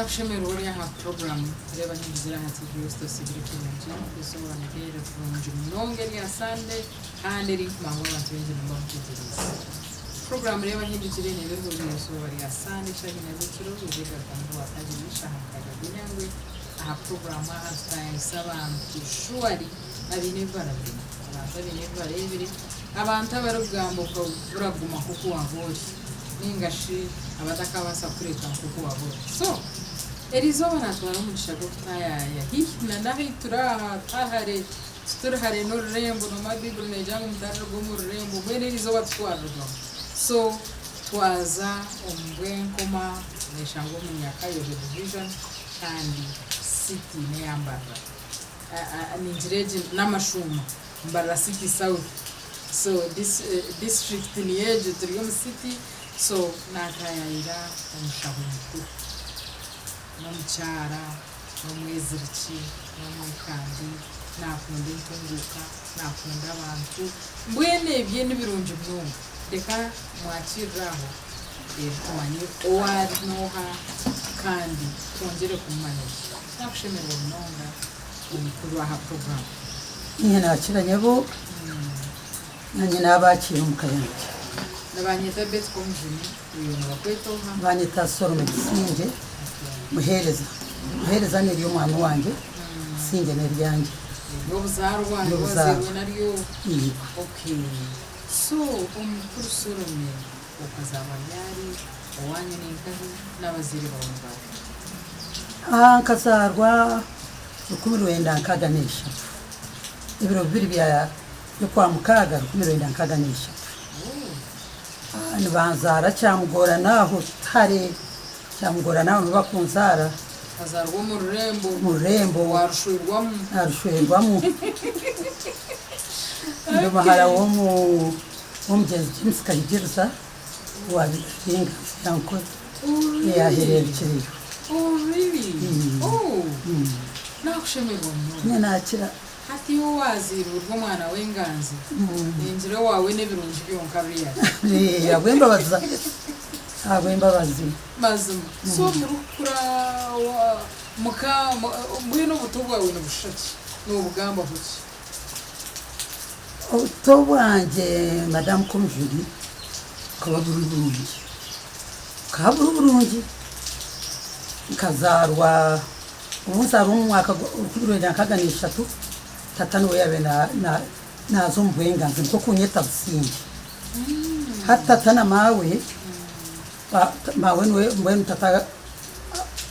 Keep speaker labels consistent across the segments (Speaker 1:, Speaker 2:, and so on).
Speaker 1: Nakushemererwa ori aha puroguramu Reeba Hinduzire aha TV West osiibire kurungi. Eizooba niryo rirungi munonga erya Sande kandi erinkumanya ngu abantu baingi nimuba mutegyereize. Puroguramu Reeba Hindukire neeba eriho buri izooba rya Sande eshaaha ina z'ekiro reero egarukamu Rwakabiri eshaaha mukaaga g'enyangwe. Aha puroguramu aha nitutaayayisa abantu shuwari abaine ebi barabiremu, abantu abaine ebi bareebire, abantu abarikugamba okabura guma nk'oku waaba ori nainga shi abatakabaasa kukureka nk'oku waaba ori. So, eriizooba naatwara omugisha gw'okutaayaaya haihi na n'ahu turi aha tihari hare, tituri hare n'orurembo, noomanya Baiburi neegira ngu mutariruga omu rurembo, mbwenu eriizooba titwarirugamu. So, twaza omu Bwenkoma, neeshangwa omu Nyakayojo Division kandi city n'eya Mbarara. Ningira egi n'amashuuma, Mbarara City South. So this district niyo egyo turi omu city so natayayira omushaho mukuru. N'omukyara, n'omweziriki, n'omwekambi, nakunda entunguuka, nakunda abantu, mbwenu ebye nibirungi munonga. Reka mwakirire aho reero tumanye ou ari n'oha kandi twongyere kumumanya gye. Nakushemererwa munonga omukuru aha puroguramu.
Speaker 2: Niinye naakira nyebo, naanye naabakiira omu ka yangye.
Speaker 1: Nibanyeta Betty Komujuni, iwe nibakweta oha?
Speaker 2: Nibanyeta Solome Busingye Muheereza. Muheereza n'ery'omwami wangye, Busingye n'eryangye.
Speaker 1: Ery'obuzaarwa,
Speaker 2: Ery'obuzaarwa.
Speaker 1: eriwazairwe naryo?
Speaker 2: Iiba.
Speaker 1: Okay. So omukuru Solome okazaarwa ryari, owaanyu ni nkahi, n'abazaire baawe ni baahi?
Speaker 2: Nkazaarwa 1963, ebiro bibiri bya by'Okwamukaaga 1963. Nibanzaara Kyamugorana aho tihare, Kyamugorana aho niho bakunzaara.
Speaker 1: Okazaarwa omu rurembo.
Speaker 2: Omu rurembo.
Speaker 1: Warushwerwamu.
Speaker 2: Narushwerwamu. Ndi muhara w'omugyenzi James Kahigiriza owa Biringa Yankore eyahereerukireyo.
Speaker 1: Oh really? Oh! Nakushemererwa munonga.
Speaker 2: Nyowe nakira.
Speaker 1: Hati iwe owazairwe ori omwana w'enganzi, ningira owaawe n'ebirungi byonka really.
Speaker 2: Ahabw'embabazi za Yesu, ahabw'embabazi.
Speaker 1: Mazima. So murikukura muka mbwenu obuto bwawe nibushusha ki? Nobugambaho ki?
Speaker 2: Obuto bwangye Madamu Komujuni bukaba buri burungi, bukaba buri burungi. Nkazaarwa obu nzaarwa omu mwaka gwa 1963, tata niwe yaabaire naaza omu bwenganzi nikwo kunyeta Busingye. Hati tata na maawe, maawe niwe mbwenu tata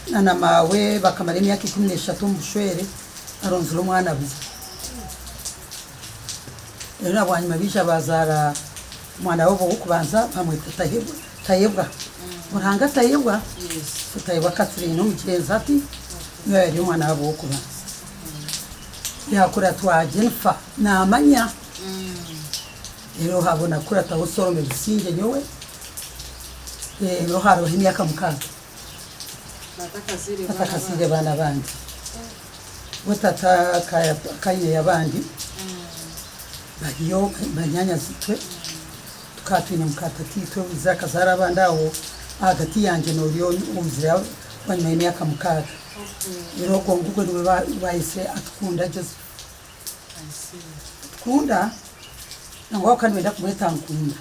Speaker 2: na maawe bakamara emyaka 13 omu bushwere aronzire omwana buzima. Reero na bwanyima baija baazaara omwana waabo ow'okubanza baamweta Tayebwa. Ruhanga Tayebwa, so Tayebwa Catherine omugyenzi hati niwe yaabaire ari omwana waabo ow'okubanza. Yaakuratwa Jennifer naamanya, reero haabona kukurataho Solome Busingye nyowe, reero haarugaho emyaka mukaaga batakazaire baana abandi. We tata akaba aineyo abandi bariyo banyaanyazi-itwe, tukaba twine muka tataitwe owaizire akazaara abandi aho ahagati yangye n'ori owaizire bwanyima y'emyaka mukaaga. Reero ogwo ngugwo niwe baayetsire Atukunda Joseph. Atukunda nangwa bakaba nibenda kumweta Nkunda.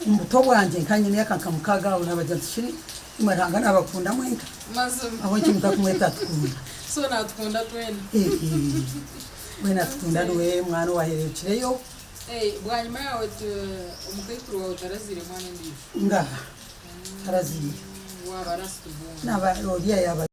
Speaker 2: Omu buto bwangye nkaba nyine emyaka nka mukaaga aho naabagira nti shiri imwe Ruhanga naabakunda mwenka
Speaker 1: Mazima.
Speaker 2: ahabw'enki mutakumweta Atukunda?
Speaker 1: So natukunda twena.
Speaker 2: Mbwenu Atukunda niwe mwana owaahereerukireyo.
Speaker 1: Bwanyima yaawe omukaikuru waawe tarazaire mwana ondiijo?
Speaker 2: Ngaaha, tarazaire.
Speaker 1: Waaba last born.
Speaker 2: Naaba oriya yaaba.